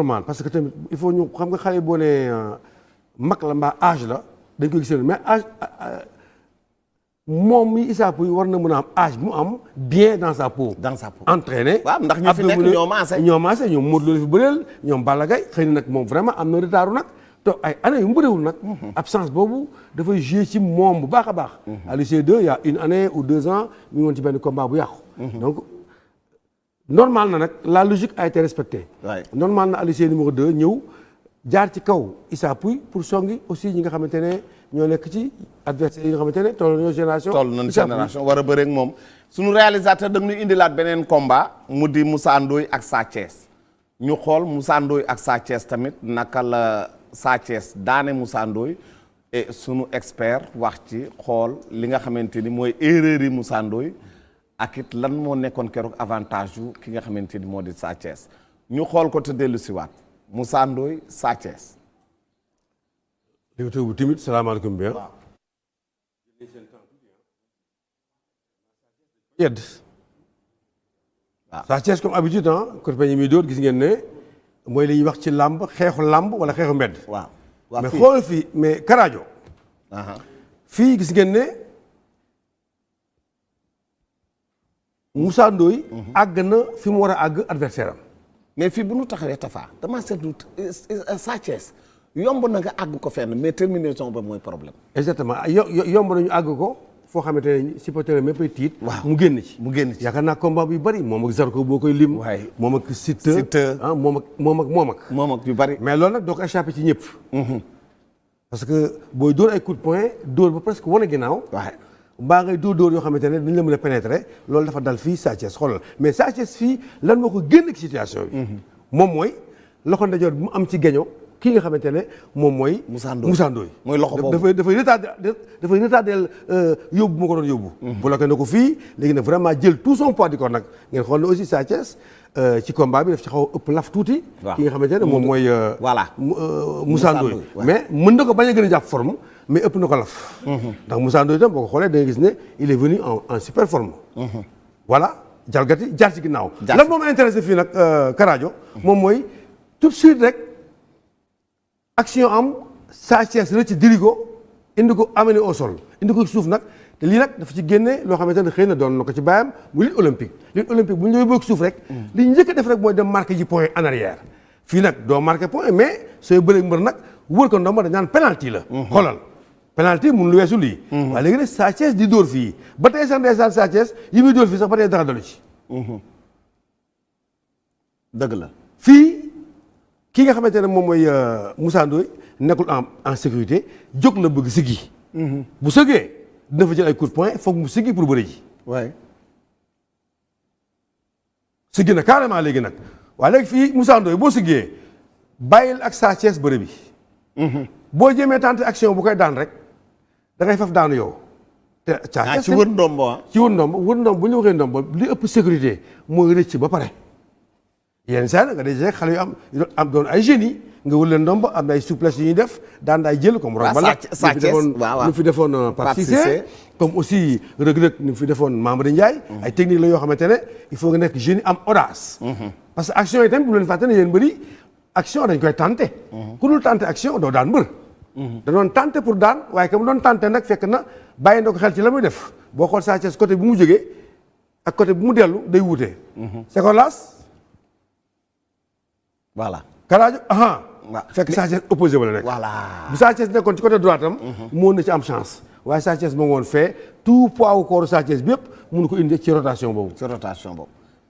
normal parce que tamit il faut ñu xam nga xale boo nee mag la mbaa âge la dañ koy gisee mais âge moom mi Issa Pouye war na mën a am âge bu mu am bien dans sa peau. dans sa peau entraîné. waaw ndax ñi fi nekk ñoo maase. ñoom Modou Lo la fi bëreel ñoom Balla Gaye xëy na nag moom vraiment am na retard nag te ay années yu mu bëriwul nag. absence boobu dafay jouer ci moom bu baax a baax. à l'UC2 il y a une année ou 2 ans mi ngi woon ci benn combat bu yàqu. donc normal na nag la logique a été respectée. normal na Aliou Seye numéro 2 ñëw jaar ci kaw Issa Pouye pour songi aussi ñi nga xamante ne ñoo nekk ci adversaire yi nga xamante ne toll nañu génération. war a bëre ak moom. suñu réalisateur da nga ñu indilaat beneen combat mu di Moussa Ndoye ak Sa Thiès ñu xool Moussa Ndoye ak Sa Thiès tamit naka la Sa Thiès daane Moussa Ndoye et sunu expert wax ci xool li nga xamante ni mooy erreur yi Moussa Ndoye ak it lan moo nekkoon keroog avantage yu ki nga xamante ni moo di Sa Thiès ñu xool ko te dellu si waat Moussa Ndoye Sa Thiès. léegi bu timide salaamaaleykum bien. yedd Sa Thiès comme habitude côté peñ yi muy dóor gis ngeen ne mooy li ñuy wax ci làmb xeexu làmb wala xeexu mbedd. waaw mais xool fii mais Karajo. fii gis ngeen ne Moussa Ndoye àgg na fi mu war a àgg adversaire am. mais fii bu nu taxawee Tafa dama seetlu Sa Thiès yomb na nga àgg ko fenn mais terminaison ba mooy problème. exactement yomb nañu àgg ko foo xamante ne supporter mépp ay tiit. mu génn ci yaakaar naa combat yu bari moom ak Zarko boo koy lim. moom ak Siteu moom ak yu bari. mais loolu nag doo ko échappé ci ñëpp. parce que booy dóor ay coup de poing dóor ba presque wane ginnaaw. mbaa ngay dóor yoo xamante ne dañ la mën a pénétrer loolu dafa dal fii Sa Thiès xoolal mais Sa Thiès fii lan moo ko génn ci situation bi. moom mooy loxo ndajoor bi mu am ci geño kii nga xamante ne moom mooy. Moussa Ndoye mooy loxo boobu dafay retardé yóbbu mu ko doon yóbbu. bloqué na ko fii léegi nag vraiment jël tout son poids du corps nag ngeen xool ne aussi Sa Thiès ci combat bi daf ci xaw a ëpp laf tuuti. ki nga xamante ne moom mooy. voilà Moussa Ndoye mais mën na ko bañ a gën a jàpp forme mais ëpp na ko laf. ndax Moussa Ndoye itam boo ko xoolee da nga gis ne il est venu en super forme. voilà jalgati jaar ci ginnaaw. lan moom intéressé fii nag Karajo. moom mooy tout de suite rek. action am Sa Thiès rëcc diri ko indi ko amené au sol indi ko ci suuf nag te lii nag dafa ci génne loo xamante ne xëy na doon na ko ci bàyyam mu lutte olympique bu ñu yóbboo ci suuf rek li ñu njëkk a def rek mooy dem marqué ji point en arrière fii nag doo marqué point mais sooy bëree mbër nag wër ko ndomba dañ naan penalty la xoolal penalty mun lu weesu lii waaye léegi nag Sa Thiès di dóor fii ba tey sax ndeysaan Sa Thiès yi muy dóor fii sax ba tey dara dalu ci dëgg la fii ki nga xamante ne moom mooy Moussa Ndoye nekkul en sécurité jóg la bëgg siggi bu sëggee dina fa jël ay coup de poing foog mu siggi pour bëri ji siggi na carrément léegi nag waaye léegi fii Moussa Ndoye boo siggee bàyyil ak Sa Thiès bëri bi boo jëmee tenter action bu koy daan rek da ngay faf daanu yow te Sa Thiès ci wër ndombo bu ñu waxee ndombo li ëpp sécurité mooy rëcc ba pare yenn saa nga dee xale yu am doon ay génie nga wër leen ndomb am ay souplesse yu ñuy def daan daay jël comme Rock Balak ñu fi defoon Pape Cissé comme aussi Reug Reug ñu fi defoon Mamadou Ndiaye ay technique la yoo xamante ne il faut nga nekk génie am audace parce que action yi tamit bu leen fàtte ne yéen bëri action dañ koy tenté ku dul tenté action doo daan mbër da doon tenté pour daan waaye que mu doon tenté nag fekk na bàyyi na ko xel ci la muy def boo xool Sa Thiès côté bu mu jógee ak côté bu mu dellu day wuute secondaas voilà Karajo fekk Sa Thiès opposé wala nekk bu Sa Thiès nekkoon ci côté droite am moo na ci am chance waaye Sa Thiès moo ngoon fee tout poids wu kooru Sa Thiès bi yëpp mënu ko indi ci rotation boobu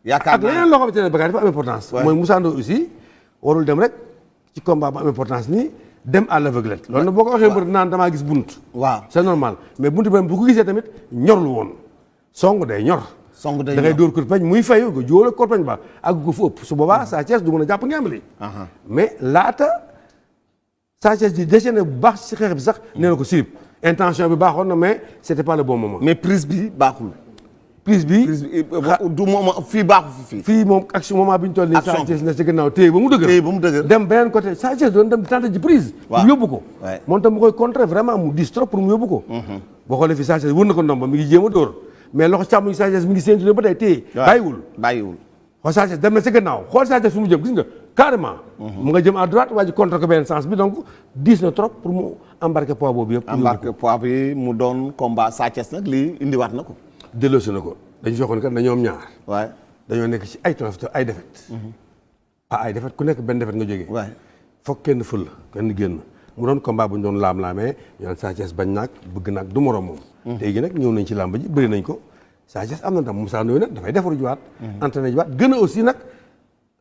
yaakaar ak leneen loo xamante ne Bakary dafa am importance mooy Moussa Ndoye aussi warul dem rek ci combat bu am importance nii dem à l'aveuglette loolu nag boo ko waxee mbër naan damaa gis bunt c'est normal mais bunt bi bu ko gisee tamit ñorlu woon song day ñor da ngay dóor kurpeñ muy fayu nga jóola kurpeñ ba ak ko fu ëpp su boobaa Sa Thiès du mën a jàpp ngemb li mais laata Sa Thiès di déchaîner bu baax ci xeex bi sax nee na ko sirip intention bi baaxoon na mais c'était pas le bon moment mais prise bi baaxul prise bi du moment fii baaxu fii moom action moment bi ñu toll nii Sa Thiès na ci gannaaw téye ba mu dëgër dem beneen côté Sa Thiès doon dem tenter ji prise pour yóbbu ko moom tam mu koy contrer vraiment mu dis trop pour mu yóbbu ko boo xoolee fii Sa Thiès wër na ko ndomba mi ngi jéem a dóor mais loxo càmmoñ Sa Thiès mi ngi séntu ba tey téye bàyyiwul xool Sa Thiès dem na ci gannaaw xool Sa Thiès fu mu jëm gis nga carrément. mu nga jëm à droite waa ji contre ko benn sens bi donc diis na trop pour mu embarquer poids boobu yëpp. embarquer poids bi mu doon combat Sa Thiès nag lii indiwaat na ko. delloosi na ko dañu fekkoon kat dañoo am ñaar. waaye dañoo nekk ci ay tolof ay défaite. ay défaite ku nekk benn défaite nga jógee. waaye foog kenn fël kenn génn mu doon combat bu ñu doon laam-laamee ñu naan Sa Thiès bañ naag bëgg naag du morom moom. tey gi nag ñëw nañ ci làmb ji bëri nañ ko Sa Thiès am na ndam Moussa Ndoye nag dafay defaru jiwaat. entraîné jiwaat gën a aussi nag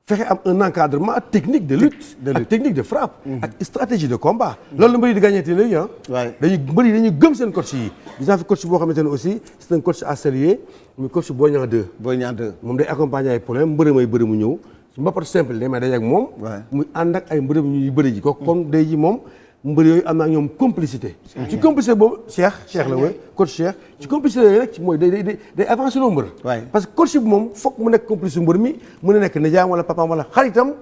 fexe am un encadrement technique de lutte. ak technique de frappe. ak stratégie de combat. loolu la mbëri di gagné te léegi ah. dañuy gëm seen coach yi. gis naa fi coach boo xamante ne aussi c'est un coach à saluer muy coach Boy Niang 2. Boy Niang 2 moom day accompagner ay problème mbërë may bëri mu ñëw su mbapat simple day may daje ak moom. muy ànd ak ay mbërëm ñuy bëri ji kooku comme day ji moom mbëri yooyu am na ak ñoom complicité. ci complicité boobu Cheikh la wooy coach Cheikh ci complicité yooyu rek mooy day avancer loo mbër. parce que coach bi moom foog mu nekk complice mbër mi mën a nekk nijaam wala papaam wala xaritam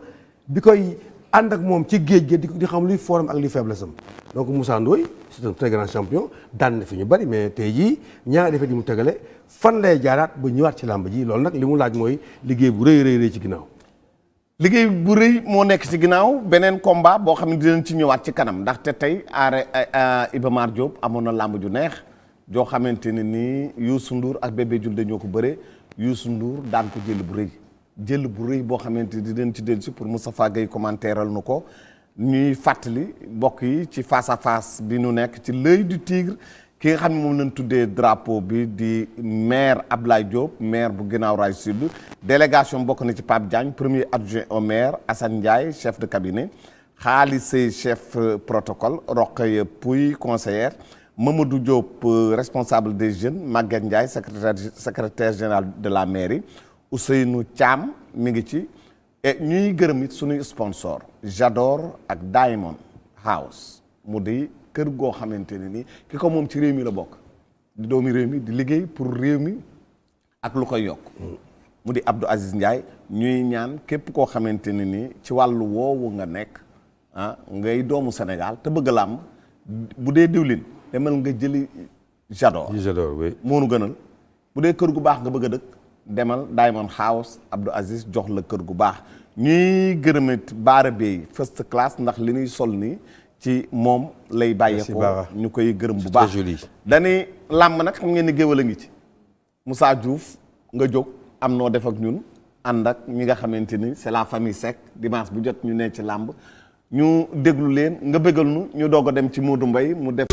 bi koy ànd ak moom ci géej gi di xam luy forum ak luy faiblesse am donc Moussa Ndoye c'est un très grand champion daan na fi ñu bari mais tey jii ñaari defet yi mu tegale fan lay jaaraat ba ñëwaat ci làmb ji loolu nag li mu laaj mooy liggéey bu rëy ci ginnaaw. liggéey bu rëy moo nekk ci ginnaaw beneen combat boo xam ne dinañ ci ñëwaat ci kanam ndaxte tey Iba Mar Diop amoon na làmb ju neex joo xamante ne nii Youssou Ndour ak Bébé Diouldé ñoo ko bëre Youssou Ndour daan ko jël bu rëy boo xamante ni dinañ ci dellu si pour Moustapha Gueye commentéral nu ko ñuy fàttali mbokk yi ci face à face bi nu nekk ci l'œil du tigre ki nga xam ne moom lañ tuddee drapeau bi di maire Ablaye Diop maire bu Guinaw Rail Sud délégation bokk na ci Pape Diagne premier adjoint au maire Assane Ndiaye chef de cabinet Khali Sey chef protocole Rokhaya Pouy conseillère Mamadou Diop responsable des jeunes Maguette Ndiaye secrétaire général de la mairie Ousseynou Thiam mi ngi ci et ñuy gërëm it suñuy sponsor Jador ak Diamond House mu di kër goo xamante ne ni ki ko moom ci réew mi la bokk di doomi réew mi di liggéey pour réew mi ak lu koy yokk mu di Abdou Aziz Ndiaye ñuy ñaan képp koo xamante ne ni ci wàllu woowu nga nekk ngay doomu Sénégal te bëgg làmb bu dee diwlin demal nga jëli Jador oui moonu gënal bu dee kër gu baax nga bëgg a dëkk demal Diamond House Abdou Aziz jox la kër gu baax ñuy gërëmit Baara Bey first class ndax li ñuy sol nii ci moom lay bàyyeekoo ñu koy gërëm bu baax dañuy làmb nag xam ngeen ni géwal a ngi ci Moussa Diouf nga jóg am noo def ak ñun ànd ak ñi nga xamante ni c'est la famille Seck dimanche bu jot ñu ne ci làmb ñu déglu leen nga bëggal nu ñu doog a dem ci Modou Mbaye mu def